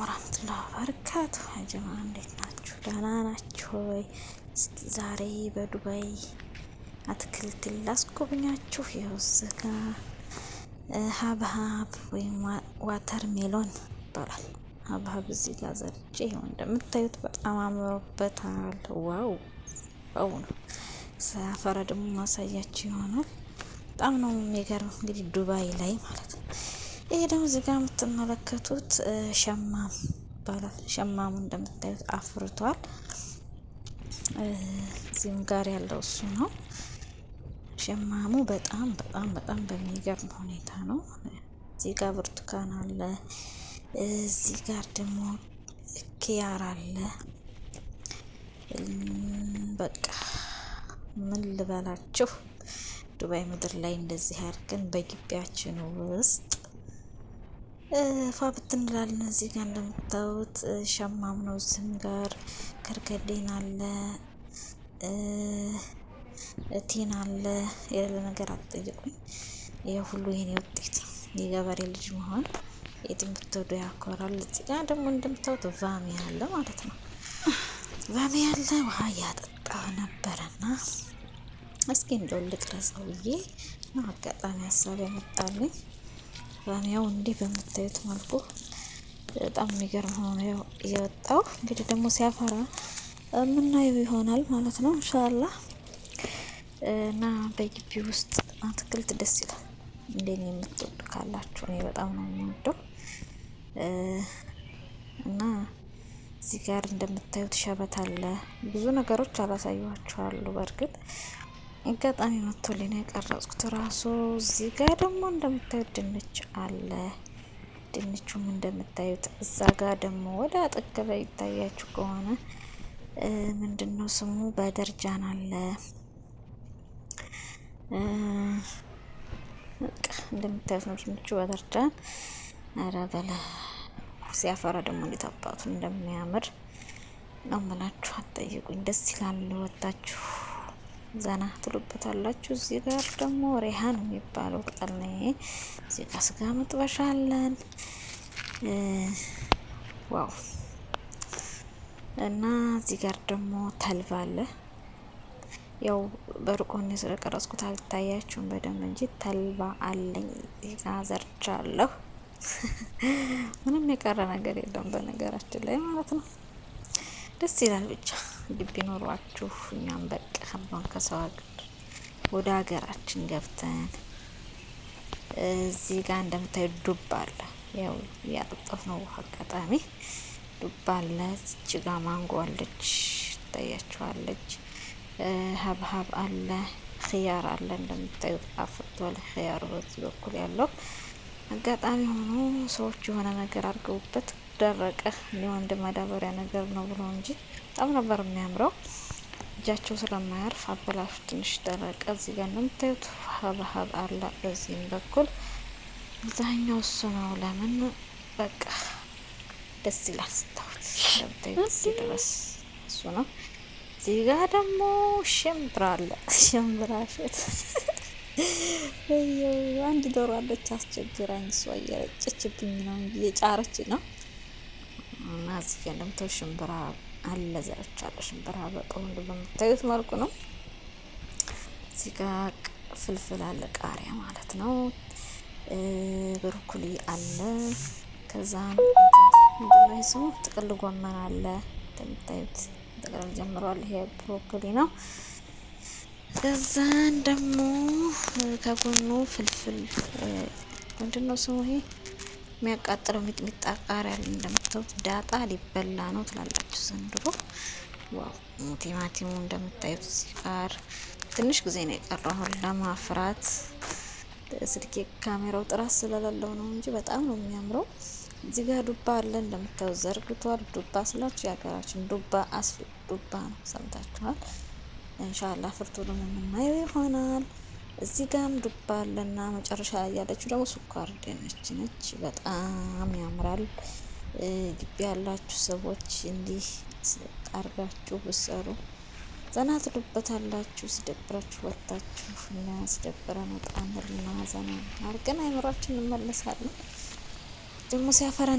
ورحمة الله وبركاته። ጀማ እንዴት ናችሁ? ደህና ናችሁ ወይ? እስኪ ዛሬ በዱባይ አትክልት ላስጎብኛችሁ። ይኸው እዚህ ጋ ሀብሀብ ወይም watermelon ይባላል። ሀብሀብ እዚህ ጋር ዘርቼ ይኸው እንደምታዩት በጣም አምሮበታል። Wow wow ነው። ሳፈራ ደግሞ ማሳያችሁ ይሆናል። በጣም ነው የሚገርም እንግዲህ ዱባይ ላይ ማለት ነው። ይሄ ደግሞ እዚህ ጋር የምትመለከቱት ሸማም ይባላል። ሸማሙ እንደምታዩት አፍርቷል። እዚህም ጋር ያለው እሱ ነው። ሸማሙ በጣም በጣም በጣም በሚገርም ሁኔታ ነው። እዚህ ጋር ብርቱካን አለ። እዚህ ጋር ደግሞ ኪያር አለ። በቃ ምን ልበላችሁ ዱባይ ምድር ላይ እንደዚህ አድርገን በግቢያችን ውስጥ ፏ ብትን እንላለን። እዚህ ጋር እንደምታዩት ሸማም ነው። እዚህም ጋር ከርከዴን አለ፣ ቲን አለ። የሌለ ነገር አትጠይቁኝ። ይህ ሁሉ የኔ ውጤት ነው። የገበሬ ልጅ መሆን የትም ብትወዱ ያኮራል። እዚህ ጋር ደግሞ እንደምታዩት ቫሚ አለ ማለት ነው። ቫሚ አለ ውሃ እያጠጣ ነበረና እስኪ እንደው ልቅረጸው ብዬ ነው አጋጣሚ ሀሳብ ያመጣልኝ። ባሚያው እንዲህ በምታዩት መልኩ በጣም የሚገርም ሆኖ የወጣው እንግዲህ ደግሞ ሲያፈራ የምናየው ይሆናል ማለት ነው ኢንሻአላህ። እና በግቢ ውስጥ አትክልት ደስ ይላል። እንደኔ የምትወዱ ካላችሁ እኔ በጣም ነው የምወደው። እና እዚህ ጋር እንደምታዩት ሸበት አለ። ብዙ ነገሮች አላሳየኋችኋለሁ በእርግጥ አጋጣሚ መጥቶልኝ ነው የቀረጽኩት ራሱ። እዚህ ጋር ደግሞ እንደምታዩት ድንች አለ። ድንቹም እንደምታዩት እዛ ጋር ደግሞ ወደ ጥግ ላይ ይታያችሁ ከሆነ ምንድን ነው ስሙ በደርጃን አለ። እንደምታዩት ነው ድንቹ በደርጃን። ኧረ በለ ሲያፈራ ደግሞ እንዴት አባቱ እንደሚያምር ነው የምላችሁ። አትጠይቁኝ፣ ደስ ይላል። ወጣችሁ ዘና ትሉበታላችሁ። እዚህ ጋር ደግሞ ሬሃን የሚባለው ቅጠል ነው። እዚህ ጋር ስጋ መጥበሻ አለን። Wow! እና እዚህ ጋር ደግሞ ተልባ አለ። ያው በሩቅ ሆኜ ስለቀረጽኩት አልታያችሁም በደንብ እንጂ ተልባ አለኝ። እዚህ ጋር ዘርቻለሁ። ምንም የቀረ ነገር የለም በነገራችን ላይ ማለት ነው። ደስ ይላል ብቻ ግቢ ኖሯችሁ እኛም በቃ አባን ከሰው ሀገር ወደ ሀገራችን ገብተን እዚህ ጋር እንደምታዩ ዱባ አለ። ያው እያጠጣሁት ነው ውሃ አጋጣሚ ዱባ አለ። እዚች ጋ ማንጎ አለች ትታያችኋለች። ሀብሀብ አለ፣ ክያር አለ። እንደምታዩት አፍርቷል ክያሩ በዚህ በኩል ያለው አጋጣሚ ሆኖ ሰዎች የሆነ ነገር አድርገውበት ደረቀ። እንዲሁ እንደ ማዳበሪያ ነገር ነው ብሎ እንጂ በጣም ነበር የሚያምረው። እጃቸው ስለማያርፍ አበላሹ ትንሽ ደረቀ። እዚህ ጋር እንደምታዩት ሀብሀብ አለ። በዚህም በኩል አብዛኛው እሱ ነው። ለምን በቃ ደስ ይላል ስታዩት። እንደምታዩት እዚህ ድረስ እሱ ነው። እዚህ ጋር ደግሞ ሽምብራ አለ። ሽምብራ እሸት አንድ ዶሮ አለች አስቸግራኝ፣ እሷ እየረጨችብኝ ነው እየጫረች ነው። እና እዚህ ጋር እንደምታዩት ሽምብራ አለ ዘርቻለሁ። ሽምብራ በቆንጆ በምታዩት መልኩ ነው። እዚህ ጋር ፍልፍል አለ፣ ቃሪያ ማለት ነው። ብሮኮሊ አለ። ከዛ ምንድነው ስሙ ጥቅል ጎመን አለ። እንደምታዩት ጥቅል ጀምሯል። ይሄ ብሮኮሊ ነው። ከዛን ደግሞ ከጎኑ ፍልፍል ምንድነው ስሙ ይሄ የሚያቃጥለው ሚጥሚጣ ቃሪያ አለ። እንደምታዩት ዳጣ ሊበላ ነው ትላላችሁ ዘንድሮ። Wow ቲማቲሙ እንደምታዩት እዚህ ጋር ትንሽ ጊዜ ነው የቀረው አሁን ለማፍራት። ስልኬ ካሜራው ጥራት ስለሌለው ነው እንጂ በጣም ነው የሚያምረው። እዚህ ጋር ዱባ አለ እንደምታዩት ዘርግቷል። ዱባ ስላችሁ የሀገራችን ዱባ አስሉ ዱባ ነው፣ ሰምታችኋል። ኢንሻአላህ ፍርቱ ደግሞ የምናየው ይሆናል። እዚህ ጋም ዱባ አለና መጨረሻ ላይ ያለችው ደግሞ ስኳር ድንች ነች። በጣም ያምራል። ግቢ ያላችሁ ሰዎች እንዲህ አርጋችሁ ብትሰሩ ዘና ትሉበታላችሁ። ሲደብራችሁ ወጥታችሁ እና ሲደብረን ወጣ እንልና ዘና አርገን አይምሯችን እንመለሳለን። ደግሞ ሲያፈራ